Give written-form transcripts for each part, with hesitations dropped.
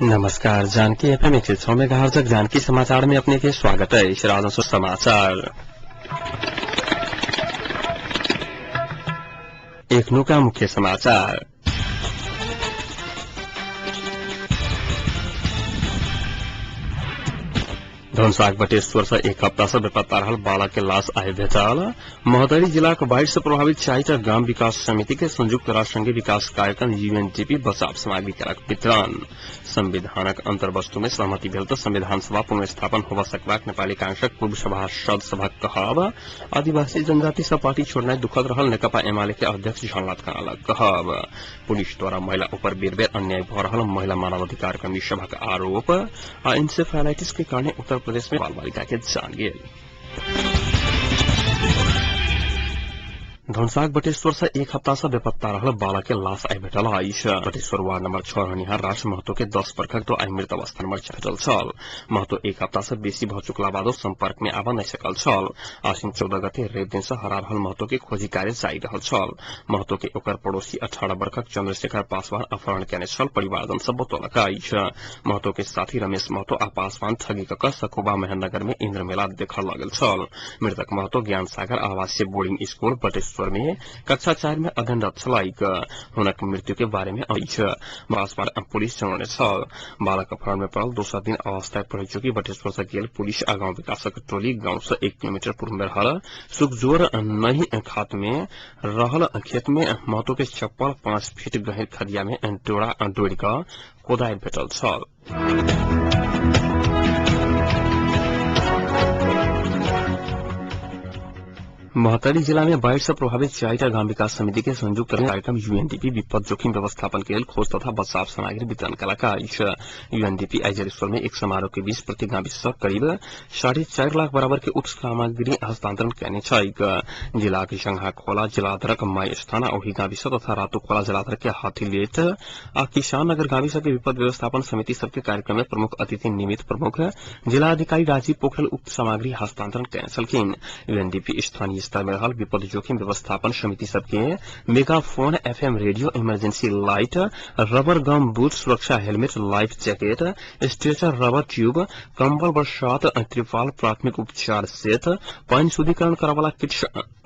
नमस्कार, Janaki FM 106 megahertz Janaki समाचार में अपने के स्वागत है। राजस्व समाचार एखनुका मुख्य समाचार। धनसाक बटेश्वर से एक हप्ता से बेपत्ता रहल बालक के लाश आइ भेटल। महोत्तरी जिलाक बाढ़ से प्रभावित 4टा ग्राम विकास समिति के संयुक्त राष्ट्र संघ विकास कार्यक्रम यूएनडीपी बचाव सामग्री केलक वितरण। संविधानक अंतर्वस्तु में सहमति भेल त संविधान सभा पुनर्स्थापन होब सकबाक नेपाली कांग्रेसक पूर्व सभासद सभक कहब। आदिवासी जनजाति सब पार्टी छोड़नाइ दुखद रहल नेकपा एमाले के अध्यक्ष झलनाथ खनालक कहब। पुलिस द्वारा महिला ऊपर बेर बेर अन्याय भ रहल महिला मानवाधिकार कर्मी सभक आरोप। आ इंसेफेलाइटिस के कारण उत्तर प्रदेश में बाल बालिका के जान गेल। धनसाक बटेश्वर से एक हप्ता से बेपत्ता रहल बालक के लाश आइ भेटल अछि। बटेश्वर वार्ड नंबर 6 रहनिहार राष्ट्र महतो के 10 बरखक तो आइ मृत अवस्था में भेटल छल। महतो एक हप्ता से बेसी भ चुकला बादो संपर्क में आब नहि सकल छल। आश्विन 14 गते रवि दिन से हरा रहल महतो के खोजी कार्य जारी रहल छल। महतो के ओकर पड़ोसी 18 बरखक चंद्रशेखर पासवान अपहरण केने छल, परिवारजन सब बतौलक अछि। महतो के साथी रमेश महतो आ पासवान ठगी क सकोबा महेन्द्रनगर में इंद्र मेला देखल लागल छल। मृतक महतो ज्ञान सागर आवासीय बोर्डिंग स्कूल बटेश्वर में कक्षा 4 में अध्ययनरत छलैक। हुनक मृत्यु के बारे में अछि बासपार पुलिस जनौने छल। बालक अपहरण में पड़ल दोसर दिन अवस्था पढ़ि चुकी बटेश्वर से गेल पुलिस आ गांव विकासक टोली गांव से 1 किलोमीटर पूर्व में रहल सुखजोर नही खात में रहल खेत में महतो के चप्पल 5 फीट गहीर खदिया में डोरा डोरि क कोदारि भेटल छल। महोत्तरी जिला में बाढ़ से प्रभावित 4टा ग्राम विकास समिति के संयुक्त कार्यक्रम यूएनडीपी विपद जोखिम व्यवस्थापन के लेल खोज तथा बचाव सामग्री वितरण केलक अछि। यूएनडीपी आइ में एक समारोह के बीच प्रति गांव से करीब 4.5 लाख बराबर के उक्त सामग्री हस्तांतरण केने छैक। जिला के संघा खोला जलाधारक माई स्थान ओही गाविस तथा रातू खोला जलाधार के हाथीलेट आ किसान नगर गाविस के विपद व्यवस्थापन समिति सबके कार्यक्रम में प्रमुख अतिथि निमित्त प्रमुख जिलाधिकारी राजीव पोखरेल उक्त सामग्री हस्तांतरण केने छलखिन। यूएनडीपी स्थानीय स्तर में रहल विपद जोखिम व्यवस्थापन समिति सबके megaphone, FM radio, emergency light, rubber gum boot, सुरक्षा helmet, life jacket, stretcher, rubber tube, कंबल, बरसात त्रिपाल, प्राथमिक उपचार सेट, पानि शुद्धिकरण करवाला किट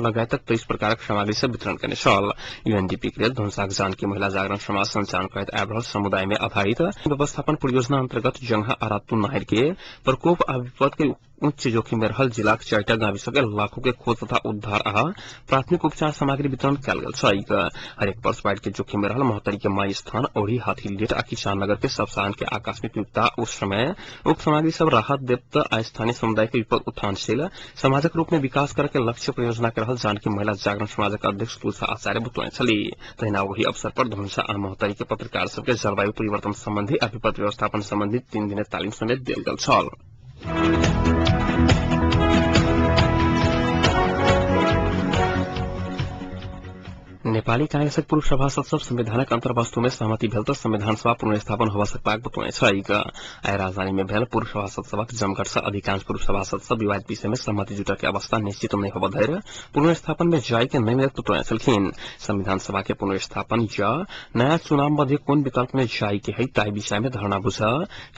लगायतक 23 प्रकारक सामग्री सब वितरण केने छल। यूएनडीपी के लेल धनसाक जानकी महिला जागरण समाज संचालन करैत आबि रहल समुदाय में आधारित व्यवस्थापन परियोजना अंतर्गत जंगहा आ रातू नहर के प्रकोप आ विपद के उच्च जोखिम में रहल जिलाक 4टा गांव सबके लाखों के खोज तथा उद्धार आ प्राथमिक उपचार सामग्री वितरण कयल गेल छैक। हरेक वर्ष बाढ़ के जोखिम में रहल महोत्तरी के माई स्थान औरी हाथीलेट आ किसान नगर के सब के आकस्मिक विपदा उस समय उक्त सामग्री सब राहत देत आ स्थानीय समुदाय के विपद उत्थानशील समाजक रूप में विकास करे के लक्ष्य परियोजना के रहल जानकी महिला जागरण समाजक अध्यक्ष तुलसा आचार्य बतौने छली। तहिना ओहि अवसर पर धनुषा आ महोत्तरी के पत्रकार सबके जलवायु परिवर्तन संबंधी आ विपद व्यवस्थापन संबंधी 3 दिने तालिम समेत देल गेल छल। नेपाली कांग्रेसक पूर्व सभासद सब संविधानक अंतर्वस्तु में सहमति भेल त संविधान सभा पुनर्स्थापन होब सकबाक बतौने छैक। आइ राजधानी में भेल पूर्व सभासद सभक जमघट से अधिकांश पूर्व सभासद सब विवादित विषय में सहमति जुटक के अवस्था निश्चित नहि होब धरि पुनर्स्थापन में जाय के नहि मिलत बतौने छलखिन। संविधान सभा के पुनर्स्थापन या नया चुनाव मध्ये कोन विकल्प में जाय के है ताहि विषय में धारणा बुझ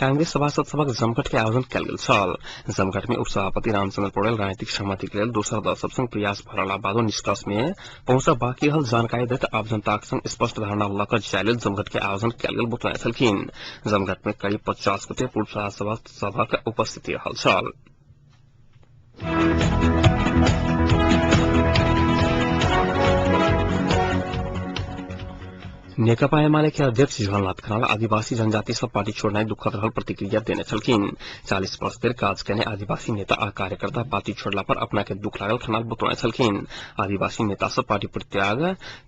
कांग्रेस सभासद सभक जमघट के आयोजन कयल गेल छल। जमघट में उपसभापति रामचंद्र पौडेल राजनीतिक सहमति के लेल दोसर दल सब संग प्रयास भ रहला बादो निष्कर्ष में पहुंच बाकी रहल जानकारी दैत आम जनताक संग स्पष्ट धारणा लऽ कऽ जाय लेल जमघट के आयोजन कयल गेल बतौने छलखिन। जमघट में करीब 50 गोटे पूर्व सभासद सभक उपस्थिति रहल छल। नेकपा एमाले के अध्यक्ष झलनाथ खनाल आदिवासी जनजाति सब पार्टी छोड़नाइ दुखद रहल प्रतिक्रिया देने छलखिन। 40 वर्ष धरि काज केने आदिवासी नेता आ कार्यकर्ता पार्टी छोड़ला पर अपना के दुख लागल खनाल बतौने छलखिन। आदिवासी नेता सब पार्टी परित्याग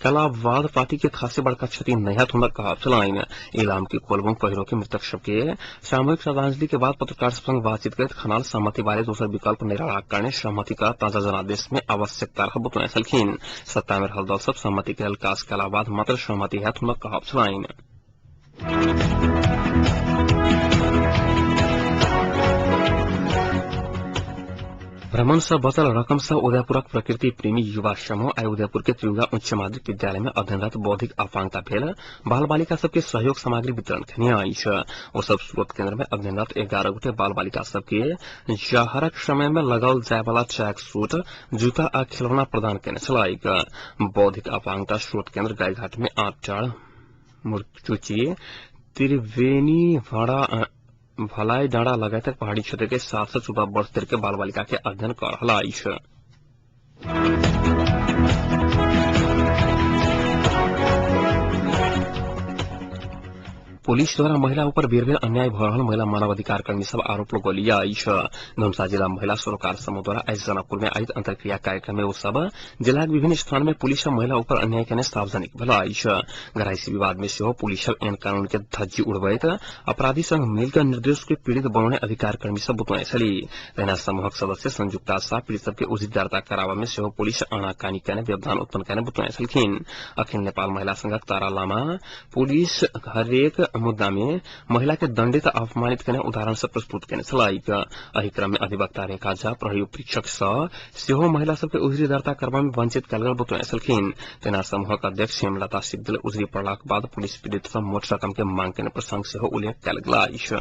कला बाद पार्टी के खासे बड़का क्षति नहि हैत हुनक कहब छलनि। इलाम के कोलबोंग पहिरो के मृतक सबके सामूहिक श्रद्धांजलि के बाद पत्रकार सब संग बातचीत करैत खनाल सहमति बारे दोसर विकल्प नहि रहलाक कारणे सहमति का ताजा जनादेश में आवश्यकता रहल बतौने छलखिन। सत्ता में रहल दल सब सहमति के लेल काज कला बाद मात्र सहमति हैत हुनक कहब छलनि। भ्रमण से बचल रकम से उदयपुरक प्रकृति प्रेमी युवा समूह आइ उदयपुर के त्रियुगा उच्च माध्यमिक विद्यालय में अध्ययनरत बौद्धिक अपांगता भेल बाल बालिका सबके सहयोग सामग्री वितरण केने अछि। ओ सब स्रोत केन्द्र में अध्ययनरत 11 गोटे बाल बालिका सबके जहरक समय में लगाओल जाय वाला ट्रैक सूट, जूता आ खिलौना प्रदान केने छलैक। बौद्धिक अपांगता स्रोत केन्द्र गायघाट में आठटार, मुर्चुची, त्रिवेणी, भाड़ा, भलाई डाँडा लगायतक पहाड़ी क्षेत्र के 7 से 14 वर्ष धरि के बाल बालिका के अध्ययन कर रहल अछि। पुलिस द्वारा महिला ऊपर बेर बेर अन्याय भ रहल महिला मानवाधिकार कर्मी सब आरोप लगौलिया अछि। धनुषा जिला महिला सरोकार समूह द्वारा आइ जनकपुर में आयोजित अंतर्क्रिया कार्यक्रम में ओ सब जिलाक विभिन्न स्थान में पुलिस सब महिला ऊपर अन्याय केने सार्वजनिक भेल अछि। घरायसी विवाद में सेहो पुलिस सब एहन कानून के धज्जी उड़बैत अपराधी संग मिलकर निर्दोष के पीड़ित बनौने अधिकार कर्मी सब बतौने छली। तहिना समूहक सदस्य संयुक्ता शाह पीड़ित सबके उचित दर्ता कराबऽ में सेहो पुलिस आनाकानी केने व्यवधान उत्पन्न केने बतौने छलखिन। अखिल नेपाल महिला संघक तारा लामा पुलिस हरेक मुद्दा में महिला के दंडित आ अपमानित केने उदाहरण से प्रस्तुत केने छलैक। एहि क्रम में अधिवक्ता रेखा झा प्रहरी उपरीक्षक सँ सेहो महिला सबके उजरी दर्ता करबा में वंचित कयल गेल बतौने छलखिन। तहिना समूहक अध्यक्ष हेमलता सिग्देल उजरी पड़लाक बाद पुलिस पीड़ित सँ मोट रकम के मांग केने प्रसंग सेहो उल्लेख कयल गेल अछि।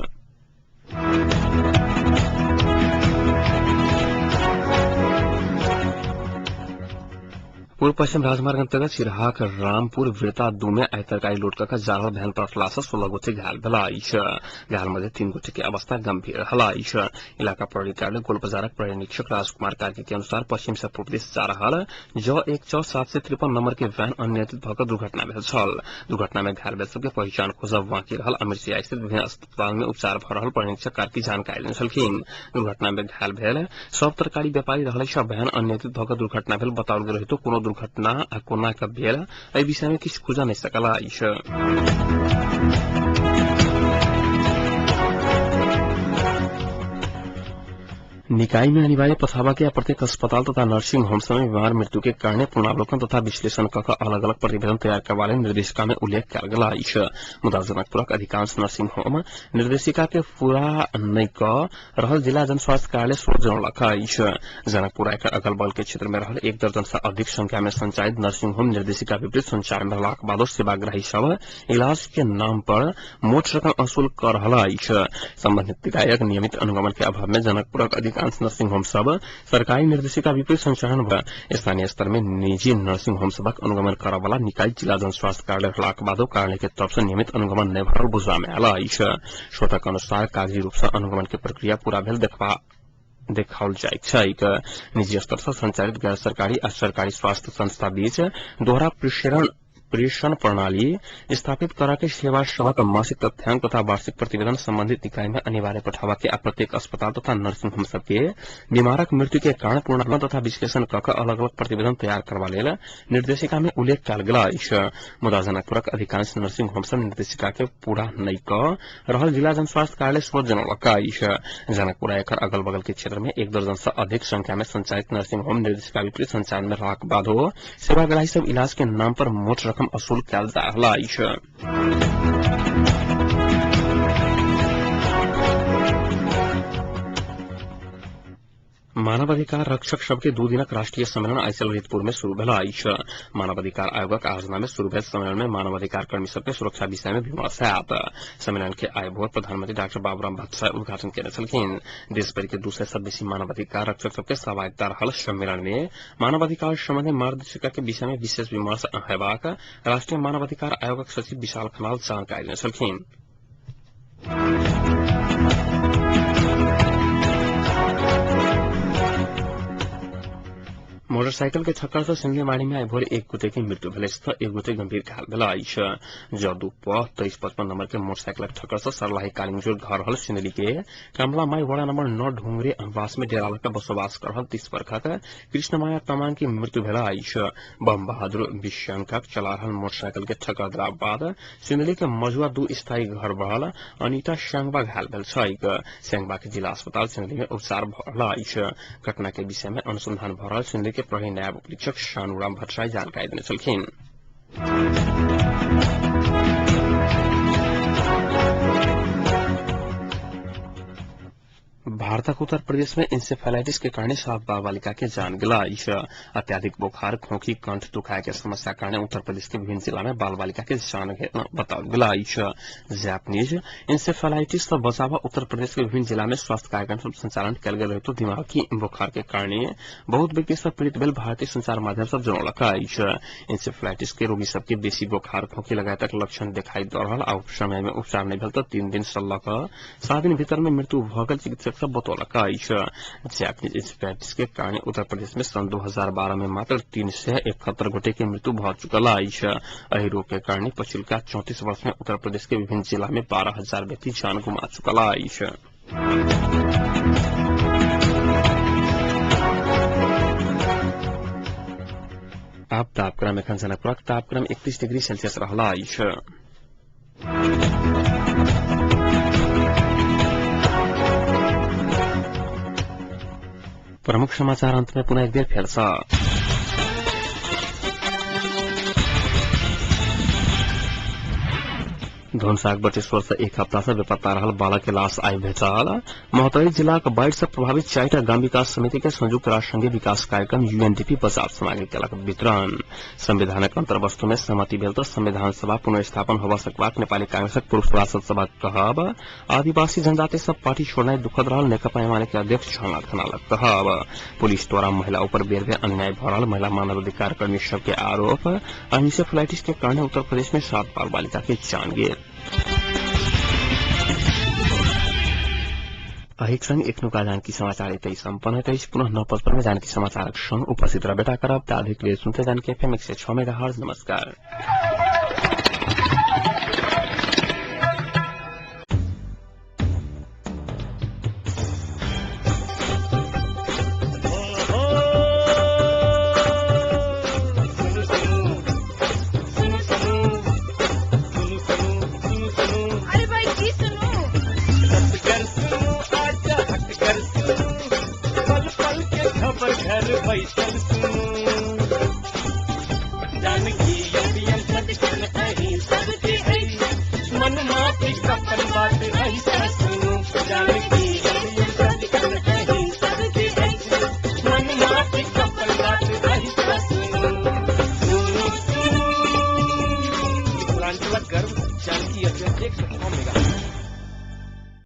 पूर्व पश्चिम राजमार्ग अंतर्गत सिरहाक रामपुर वीरता 2 में आइ तरकारी लोड कऽ जा रहल भैन पलटला सँ 16 गोटे घायल भेल अछि। घायल मध्ये 3 गोटे के अवस्था गंभीर रहल अछि। इलाका प्रहरी कार्यालय गोल बाजारक प्रहरी निरीक्षक राजकुमार कार्की के अनुसार पश्चिम से पूर्व दिस जा रहल ज 1 6 753 नंबर के वैन अनियंत्रित भऽ कऽ दुर्घटना भेल छल। दुर्घटना में घायल भेल सबके पहिचान खोजब बाँकी रहल अमृतसर स्थित विभिन्न अस्पताल में उपचार भऽ रहल प्रहरी निरीक्षक कार्की जानकारी देने छलखिन। दुर्घटना में घायल भेल सब तरकारी व्यापारी रहल अछि। वैन अनियंत्रित भऽ कऽ दुर्घटना भेल बताओल गेल रहितो कोनो दुर्घटना आ कोना कऽ भेल एहि विषय में किछु खुजऽ नहि सकल अछि। निकाय में अनिवार्य पथावा के प्रत्येक अस्पताल तथा नर्सिंग होम में बीमार मृत्यु के कारण पुनरावलोकन तथा विश्लेषण कऽ अलग अलग प्रतिवेदन तैयार करबा लेल निर्देशिका में उल्लेख कयल गेल अछि। मुदा जनकपुरक अधिकांश नर्सिंग होम निर्देशिका के पूरा नहि कऽ रहल जिला जन स्वास्थ्य कार्यालय स्रोत जनौलक अछि। जनकपुर एकर अगल बगल के क्षेत्र में रहल 1 दर्जन से अधिक संख्या में संचालित नर्सिंग होम निर्देशिका विपरीत संचालन रहलाक बादो सेवाग्राही सब इलाज के नाम पर मोट रकम वसूल कऽ रहल अछि। संबंधित निकायक नियमित अनुगमन के अभाव में जनकपुरक अधिकांश नर्सिंग होम सब सरकारी निर्देशिका विपरीत संचालन भ स्थानीय स्तर में निजी नर्सिंग होम सबक अनुगमन करऽ वाला निकाय जिला जन स्वास्थ्य कार्यालय रहलाक बादो कार्यालय के तरफ से नियमित अनुगमन नहि भऽ रहल बुझबा में आयल अछि। स्रोतक अनुसार कागजी रूप से अनुगमन के प्रक्रिया पूरा भेल देखाओल जाइत छैक। निजी स्तर से संचालित गैर सरकारी आ सरकारी स्वास्थ्य संस्था बीच दोहरा प्रेषण प्रणाली स्थापित करा के सेवा सभक मासिक तथ्यांक तथा वार्षिक प्रतिवेदन संबंधित निकाय में अनिवार्य पठावा के आ प्रत्येक अस्पताल तथा नर्सिंग होम सबके बीमारक मृत्यु के कारण पूर्णांक तथा विश्लेषण कऽ कऽ अलग अलग प्रतिवेदन तैयार करबा लेल निर्देशिका में उल्लेख कयल गेल अछि। मुदा जनकपुरक अधिकांश नर्सिंग होम सब निर्देशिका के पूरा नहि कऽ रहल जिला जन स्वास्थ्य कार्यालय स्रोत जनौलक अछि। जनकपुर एकर अगल बगल के क्षेत्र में 1 दर्जन से अधिक संख्या में संचालित नर्सिंग होम निर्देशिका विपरीत संचालन में रहलाक बादो सेवाग्राही सब इलाज के नाम पर मोट रकम वसूल कयल जा रहल अछि। मानवाधिकार रक्षक सबके 2 दिनक राष्ट्रीय सम्मेलन आइ ललितपुर में शुरू भेल अछि। मानवाधिकार आयोगक आयोजना में शुरू भेल सम्मेलन में मानवाधिकार कर्मी सबके सुरक्षा विषय में विमर्श होयत। सम्मेलन के आइ भोर प्रधानमंत्री डाक्टर बाबूराम भट्टराई उद्घाटन केने छलखिन। देशभरि के 200 से बेसी मानवाधिकार रक्षक सबके सहभागिता रहल सम्मेलन में मानवाधिकार सम्बन्धी मार्गदर्शिका के विषय में विशेष विमर्श हेबाक राष्ट्रीय मानवाधिकार आयोगक सचिव विशाल खनाल जानकारी देने छलखिन। मोटरसाइकिल के ठक्कर से सिंधीमारी में आइ भोर 1 गोटे के मृत्यु भेल अछि तऽ 1 गोटे गंभीर घायल भेल अछि। ज 2 प 2355 नंबर के मोटरसाइकिलक ठक्कर से सरलाही कालिंगजोर घर रहल सिंधली के कमला माई वड़ा नंबर 9 ढोंगरे आवास में डेरा लऽ कऽ बसोबास कर रहल 30 वर्षक कृष्णमाया तमांग के मृत्यु भेल अछि। बम बहादुर विश्यांकक चला रहल मोटरसाइकिल के ठक्कर देला बाद सिंधली के मजुआ 2 स्थायी घर बढ़ल अनिता स्यांगबा घायल भेल छैक। स्यांगबा के जिला अस्पताल सिंधली में उपचार भऽ रहल अछि। घटना के विषय में अनुसंधान भऽ रहल सिंधली के प्रहरी नायब उपरीक्षक शानुराम भट्टराई जानकारी देने छलखिन। भारतक उत्तर प्रदेश में इंसेफेलाइटिस के कारण 7 बाल बालिका के जान गेल अछि। अत्याधिक बोखार, खोखी, कंठ दुखाय के समस्या कारण उत्तर प्रदेश के विभिन्न जिला में बाल बालिका के जान बताओल गेल अछि। जापानीज इंसेफेलाइटिस से बचाव उत्तर प्रदेश के विभिन्न जिला में स्वास्थ्य कार्यक्रम संचालन कयल गेल रहितो दिमागी बोखार के कारण बहुत व्यक्ति सब पीड़ित भेल भारतीय संचार माध्यम सब जनौलक अछि। इंसेफेलाइटिस के रोगी सबके बेसी बोखार, खोखी लगायतक लक्षण देखाई द रहल आ समय में उपचार नहि भेल त 3 दिन सँ ल क 7 दिन भीतर में मृत्यु भ गेल चिकित्सक सब बतौलक अछि। जापानीज इंसेफेलाइटिस के कारण उत्तर प्रदेश में सन् 2012 में मात्र 371 गोटे के मृत्यु भ चुकल अछि। एहि रोग के कारण पछिलका 34 वर्ष में उत्तर प्रदेश के विभिन्न जिला में 12,000 व्यक्ति जान गुमा चुकल अछि। आप तापक्रम एखन जनकपुरक तापक्रम 31 डिग्री सेल्सियस रहल अछि। प्रमुख समाचार अंत में पुनः एक बेर फेर सँ। धनसाक बटेश्वर से एक हप्ता से बेपत्ता रहल बालक के लाश आइ भेटल। महोत्तरी जिलाक बाढ़ि से प्रभावित 4टा ग्राम विकास समिति के संयुक्त राष्ट्र संघीय विकास कार्यक्रम यूएनडीपी बचाव सामग्री केलक वितरण। संविधानक अंतर्वस्तु में सहमति भेल त संविधान सभा पुनर्स्थापन होबय सकबाक नेपाली कांग्रेसक पूर्व सभासद सभा कहब। आदिवासी जनजाति सब पार्टी छोड़नाइ दुखद रहल नेकपा एमाले के अध्यक्ष झलनाथ खनालक कहब। पुलिस द्वारा महिला ऊपर बेर बेर अन्याय भ रहल महिला मानवाधिकार कर्मी सबके आरोप। इंसेफेलाइटिस के कारण उत्तर प्रदेश में 7 बाल बालिका के जान गेल। अहिक संग एखनुका जानकी समाचार एतै सम्पन्न होइत अछि। पुनः 9:55 में जानकी समाचारक संग उपस्थित रहबेटा करब। ताधिक लेल सुनते जानकी एफएम 106 मेगाहर्ट्ज। नमस्कार। घर बैठल।